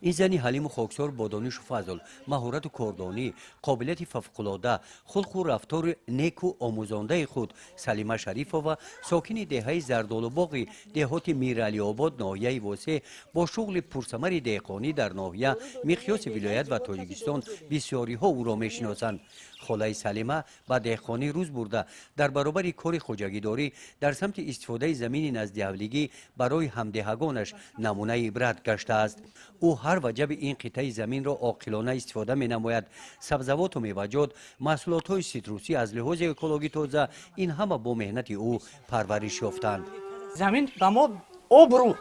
Ин зани ҳалиму хоксор бо донишу фазл, маҳорату кордонӣ, қобилияти фавқулода, хулқу рафтори неку омӯзондаи худ, Салима Шарифова, сокини деҳаи Зардолубоғи деҳоти Миралиобод, ноҳияи Восеъ, бо шуғли пурсамари деҳқонӣ дар ноҳия, миқёси вилоят ва Тоҷикистон бисёриҳо ӯро мешиносанд. Холаи Салима ба деҳқонӣ рӯз бурда, дар баробари кори хоҷагидорӣ дар самти истифодаи замини наздиҳавлигӣ барои ҳамдеҳагонаш намунаи ибрат гаштааст. Ӯ ҳар ваҷаби ин қитъаи заминро оқилона истифода менамояд. Сабзавоту меваҷот, маҳсулотҳои ситрусӣ аз лиҳози экологӣ тоза, ин ҳама бо меҳнати ӯ парвариш ёфтанд. Замин ба мо обрӯ,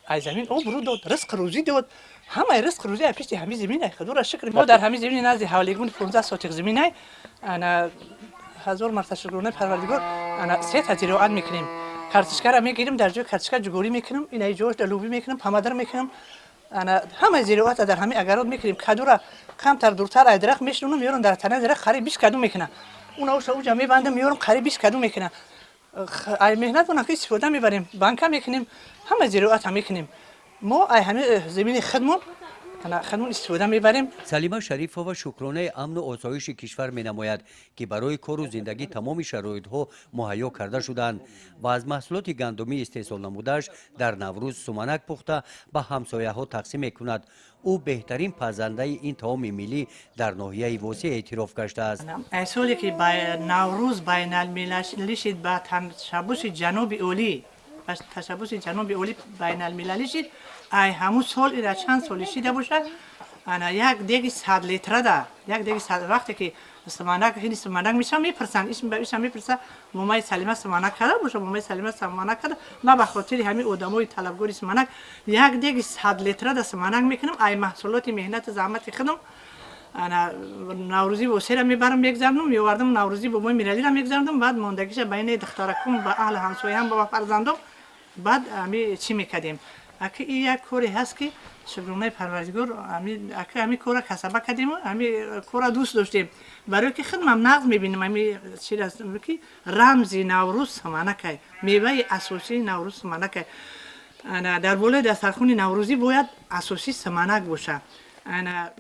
ай замин обрӯ дод, ризқ рӯзӣ дод. Ҳамаи ризқ рӯзӣ ай пишти ҳамин замин ай. Худоро шукр, мо дар ҳамин замини назди ҳавлигун 15 сотих замин ай. Ана, ҳазор марта шукронаи Парвардигор, ана, сета зироат мекунем. Картишкара мегирим, дар ҷои картишка ҷугорӣ мекунем, ина ҷош дар лӯбӣ мекунем, помидор мекунем. Ана, ҳамаи зироата дар ҳамин огород мекунем. Кадура камтар дуртар ай дарахт мешинонам, меёрам, дар танаи дарахт қариб 20 каду мекунам. Уна уша уҷа мебандам, меёрам, қариб 20 каду мекунам. Ай меҳнатмона ки истифода мебарем, банка мекунем, ҳама зироата мекунем. Мо ай ҳамин замини худмон, худмон истифода мебарем. Салима Шарифова шукронаи амну осоиши кишвар менамояд, ки барои кору зиндагӣ тамоми шароитҳо муҳайё карда шудаанд, ва аз маҳсулоти гандумӣ истеҳсол намудааш дар Наврӯз суманак пухта, ба ҳамсояҳо тақсим мекунад. Ӯ беҳтарин пазандаи ин таоми миллӣ дар ноҳияи Восеъ эътироф гаштааст. Ай соле ки Наврӯз байналмилалӣ шид, ба ташаббуси ҷаноби олӣ, ба ташаббуси ҷаноби олӣ байналмилалӣ шид, ай ҳамун сол ира чанд соли шида бошад, ана, як деги 100 литрада, як деги сад, вақте ки суманак, ҳини суманак мешавам, мепурсанд, иша мепурса: «Момаи Салима суманак карда боша? Момаи Салима суманак карда?» Ма ба хотири ҳамин одамои талабгори суманак як деги 100 литрада суманак мекунам, ай маҳсулоти меҳнату заҳмати худам. Ана, Наврӯзӣ Восеъра мебарам, мегзаронам, меовардам, Наврӯзӣ бобои Миралиро мегзарондам, баъд мондагиша байни духтаракум, ба аҳли ҳамсояам, ба фарзандом, баъд ами чӣ мекардем. Аки ин як коре ҳаст, ки шукронаи Парвардигор, аки ҳами кора касаба кардем, ҳами кора дӯст доштем, барое ки худмам нағз мебинем. Ами чиз ки рамзи Наврӯз суманакай, меваи асосии Наврӯз суманакай. Ана, дар болои дастархони наврӯзӣ бояд асосӣ суманак боша. Ана.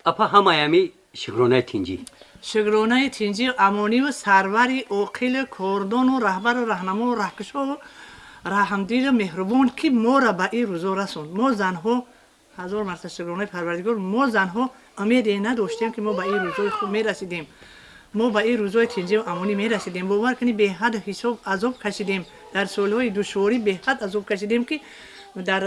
Апа, ҳамаи шукронаи тинҷӣ. Шукронаи тинҷӣ, амониву сарвари оқилу кордону раҳбару раҳнамову раҳкушову раҳмдилу меҳрубон, ки моро ба ин рӯзо расонд. Мо занҳо, ҳазор марта шукронаи Парвардигор, мо занҳо умеде надоштем, ки мо ба ин рӯзои хуб мерасидем, мо ба ин рӯзои тинҷиву амонӣ мерасидем. Бовар кунӣ, беҳад ҳисоб азоб кашидем дар солҳои душворӣ, беҳад азоб кашидем, ки дар